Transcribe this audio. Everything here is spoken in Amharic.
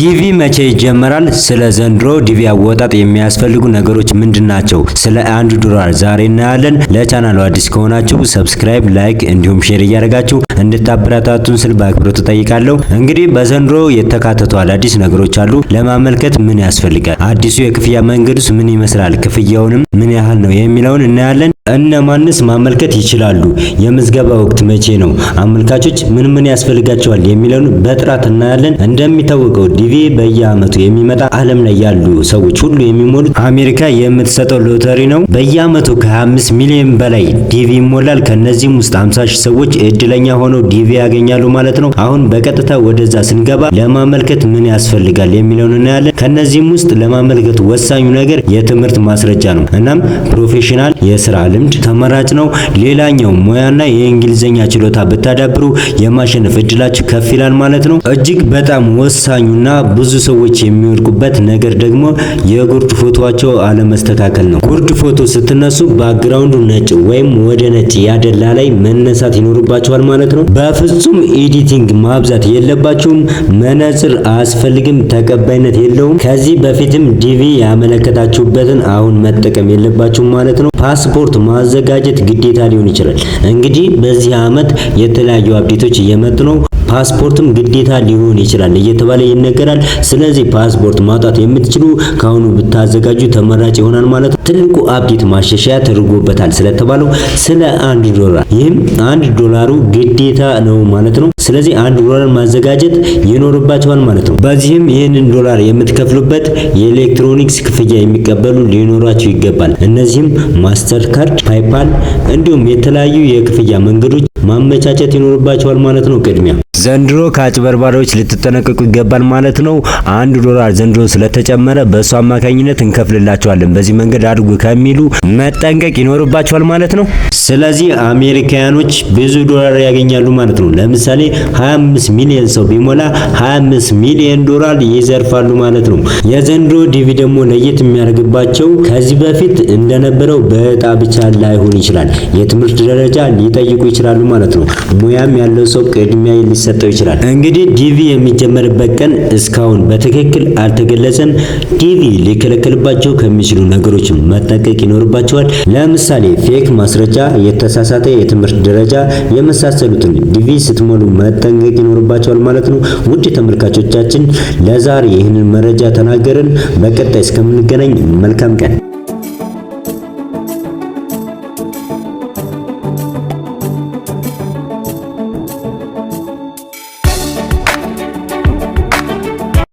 ዲቪ መቼ ይጀመራል? ስለ ዘንድሮ ዲቪ አወጣጥ የሚያስፈልጉ ነገሮች ምንድን ናቸው? ስለ 1 ዶላር ዛሬ እናያለን። ለቻናሉ አዲስ ከሆናችሁ subscribe፣ like እንዲሁም share እያደረጋችሁ እንድታበረታቱን ስል በአክብሮት እጠይቃለሁ። እንግዲህ በዘንድሮ የተካተቱ አዳዲስ ነገሮች አሉ። ለማመልከት ምን ያስፈልጋል? አዲሱ የክፍያ መንገዱስ ምን ይመስላል? ክፍያውንም ምን ያህል ነው የሚለውን እናያለን። እነማንስ ማመልከት ይችላሉ? የምዝገባ ወቅት መቼ ነው? አመልካቾች ምን ምን ያስፈልጋቸዋል? የሚለውን በጥራት እናያለን። እንደሚታወቀው ዲቪ በየዓመቱ የሚመጣ፣ ዓለም ላይ ያሉ ሰዎች ሁሉ የሚሞሉት፣ አሜሪካ የምትሰጠው ሎተሪ ነው። በየዓመቱ ከ25 ሚሊዮን በላይ ዲቪ ይሞላል። ከነዚህም ውስጥ 50 ሺህ ሰዎች እድለኛ ሆነው ዲቪ ያገኛሉ ማለት ነው። አሁን በቀጥታ ወደዛ ስንገባ ለማመልከት ምን ያስፈልጋል የሚለውን እናያለን። ከነዚህም ውስጥ ለማመልከት ወሳኙ ነገር የትምህርት ማስረጃ ነው። እናም professional የስራ ልምድ ተመራጭ ነው። ሌላኛው ሙያና የእንግሊዝኛ ችሎታ ብታዳብሩ የማሸነፍ እድላችሁ ከፍ ይላል ማለት ነው። እጅግ በጣም ወሳኙና ብዙ ሰዎች የሚወድቁበት ነገር ደግሞ የጉርድ ፎቶአቸው አለመስተካከል ነው። ጉርድ ፎቶ ስትነሱ background ኡ ነጭ ወይም ወደ ነጭ ያደላ ላይ መነሳት ይኖርባችኋል ማለት ነው። በፍጹም editing ማብዛት የለባችሁም። መነጽር አያስፈልግም፣ ተቀባይነት የለውም። ከዚህ በፊትም ዲቪ ያመለከታችሁበትን አሁን መጠቀም የለባችሁም ማለት ነው። ፓስፖርት ማዘጋጀት ግዴታ ሊሆን ይችላል። እንግዲህ በዚህ ዓመት የተለያዩ update ኦች እየመጡ ነው። ፓስፖርትም ግዴታ ሊሆን ይችላል እየተባለ ይነገራል። ስለዚህ ፓስፖርት ማውጣት የምትችሉ ከአሁኑ ብታዘጋጁ ተመራጭ ይሆናል ማለት ነው። ትልቁ update ማሻሻያ ተደርጎበታል ስለተባለው ስለ 1 ዶላር፣ ይህም 1 ዶላሩ ግዴታ ነው ማለት ነው። ስለዚህ 1 ዶላር ማዘጋጀት ይኖርባችኋል ማለት ነው። በዚህም ይህንን ዶላር የምትከፍሉበት የኤሌክትሮኒክስ ክፍያ የሚቀበሉ ሊኖራችሁ ይገባል። እነዚህም MasterCard፣ PayPal እንዲሁም የተለያዩ የክፍያ መንገዶች ማመቻቸት ይኖርባችኋል ማለት ነው። ቅድሚያ ዘንድሮ ከአጭበርባሪዎች ልትጠነቀቁ ይገባል ማለት ነው። 1 ዶላር ዘንድሮ ስለተጨመረ በእሱ አማካኝነት እንከፍልላችኋለን፣ በዚህ መንገድ አድርጉ ከሚሉ መጠንቀቅ ይኖርባችኋል ማለት ነው። ስለዚህ አሜሪካኖች ብዙ ዶላር ያገኛሉ ማለት ነው። ለምሳሌ 25 ሚሊዮን ሰው ቢሞላ 25 ሚሊዮን ዶላር ይዘርፋሉ ማለት ነው። የዘንድሮ ዲቪ ደግሞ ለየት የሚያደርግባቸው ከዚህ በፊት እንደነበረው በእጣ ብቻ ላይሆን ይችላል። የትምህርት ደረጃ ሊጠይቁ ይችላሉ ማለት ነው። ሙያም ያለው ሰው ቅድሚያ ሊሰጠው ይችላል። እንግዲህ ዲቪ የሚጀመርበት ቀን እስካሁን በትክክል አልተገለጸም። ዲቪ ሊከለከልባቸው ከሚችሉ ነገሮች መጠንቀቅ ይኖርባቸዋል። ለምሳሌ fake ማስረጃ፣ የተሳሳተ የትምህርት ደረጃ የመሳሰሉትን ዲቪ ስትሞሉ መጠንቀቅ ይኖርባችኋል ማለት ነው። ውድ ተመልካቾቻችን፣ ለዛሬ ይህንን መረጃ ተናገርን። በቀጣይ እስከምንገናኝ መልካም ቀን።